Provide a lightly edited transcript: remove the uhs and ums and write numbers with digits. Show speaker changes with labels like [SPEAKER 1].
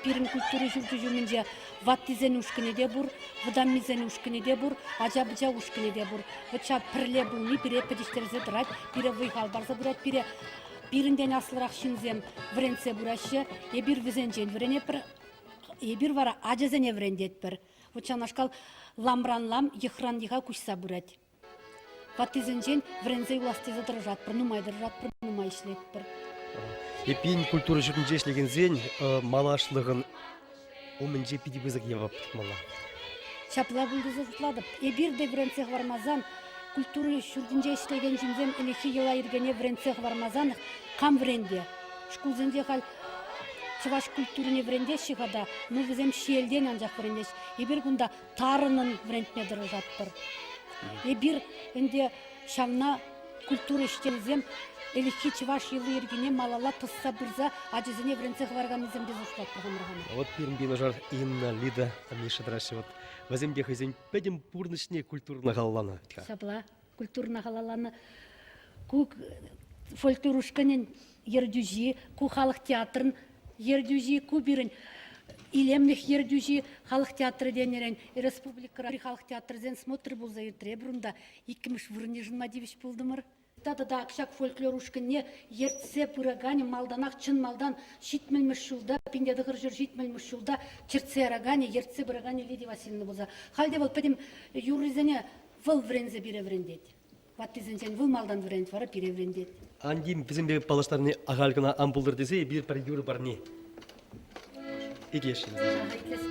[SPEAKER 1] Пирӗн культура ҫурчӗ ҫумӗнче ваттисен ушкӑнӗ те пур, вӑтаммисен ушкӑнӗ те пур, ача-пӑча ушкӑнӗ те пур. Вӑт ҫав пӗрле пулни пире пӗтӗҫтерсе тӑрать, пире вӑй-хал парса пырать, пире пирӗнтен аслӑрах ҫынсем вӗрентсе пыраҫҫӗ. Эпир вӗсенчен вӗренетпӗр, эпир вара ачасене вӗрентетпӗр. Вот ҫавнашкал ламран лам, йӑхран йӑха куҫса пырать. Ваттисенчен вӗренсе юлас тесе тӑрӑшатпӑр, нумай тӑрӑшатпӑр, нумай ӗҫлетпӗр.
[SPEAKER 2] Эппин, культура ҫуртӗнче ӗҫлекенсен малашлӑхӑн умӗнче питӗ пысӑк явап тытмалла.
[SPEAKER 1] Ҫапла пуль тесе шутлатӑп. Эпир те вӗрентсе хӑвармасан, культура ҫуртӗнче ӗҫлекен ҫынсем ӗлӗкхи йӑла-йӗркене вӗрентсе хӑвармасан кам вӗрентӗ? Шкулсенче халь чӑваш культурине вӗрентеҫҫӗ-ха та, ну вӗсем ҫиелтен анчах вӗрентеҫҫӗ. Эпир кунта тарӑнӑн вӗрентме тӑрӑшатпӑр. Эпир ӗнтӗ ҫавна культура ӗҫченӗсем ӗлӗкхи чӑваш йӑли-йӗркине малалла тӑсса пырса ачасене вӗрентсе хӑвараканнисем тесе шутлатпӑр хамӑр-хамӑр.
[SPEAKER 2] Вот пирӗн юнашар Инна, Лида, Миша тӑраҫҫӗ. Вот вӗсем те хӑйсен пӗтӗм пурнӑҫне культурӑна халалланӑ.
[SPEAKER 1] Ҫапла, культурӑна халалланӑ. Ку фольклор ушкӑнӗн ертӳҫи, ку халӑх театрӗн ертӳҫи, ку пирӗн илемлӗх ертӳҫи халӑх театрӗ тенӗрен республикӑра халӑх театрӗсен смотрӗ пулса иртрӗ. Эпир унта иккӗмӗш вырӑн йышӑнма тивӗҫ пултӑмӑр. Тата та ҫак фольклор ушкӑнне ертсе пыраканӗ малтанах чӑн малтан ҫитмӗлмӗш ҫулта, 1970 ҫулта чӗртсе яраканӗ, ертсе пыраканӗ Лидия Васильевна пулса. Халь те вӑл пӗтӗм юррисене вӑл вӗренсе пире вӗрентет. Ваттисенчен вӑл малтан вӗрент, вара пире вӗрентет.
[SPEAKER 2] Ан тив, вӗсемпе паллаштарни ахаль кӑна ан пултӑр тесе эпир пӗр юрӑ парни итлесшӗн.
[SPEAKER 1] Итлес.